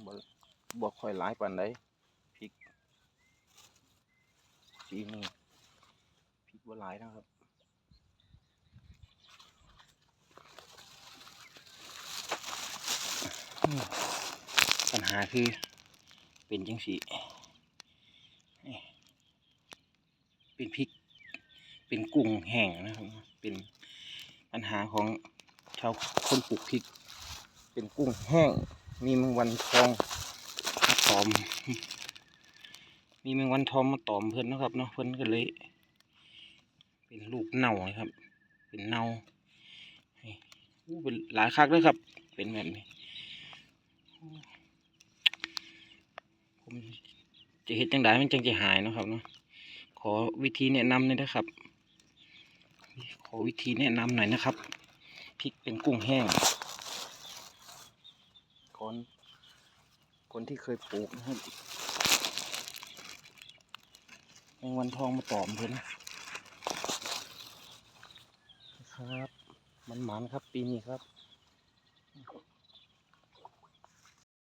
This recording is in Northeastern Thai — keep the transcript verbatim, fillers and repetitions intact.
บ่บ่ค่อยหลายปานใด พริก ปีนี้ พริกบ่หลายนะครับ อืม ปัญหาคือเป็นจังซี่ เป็นพริก เป็นกุ้งแห้งนะครับ เป็นปัญหาของชาวคนปลูกพริก เป็นกุ้งแห้ง มีแมงวันทองมาตอม มีแมงวันทองมาตอมเพิ่นนะครับเนาะ เพิ่นก็เลย เป็นลูกเน่านะครับ เป็นเน่า นี่ อู้ เป็นหลายคักเลยครับ เป็นแบบนี้ ผมจะเฮ็ดจังใดมันจังจะหายเนาะครับเนาะ ขอวิธีแนะนำหน่อยนะครับ ขอวิธีแนะนำหน่อยนะครับ พริกเป็นกุ้งแห้ง คน คนที่เคยปลูกนะครับ แมงวันทองมาตอมเพิ่นนะครับ มันหมานครับปีนี้ครับ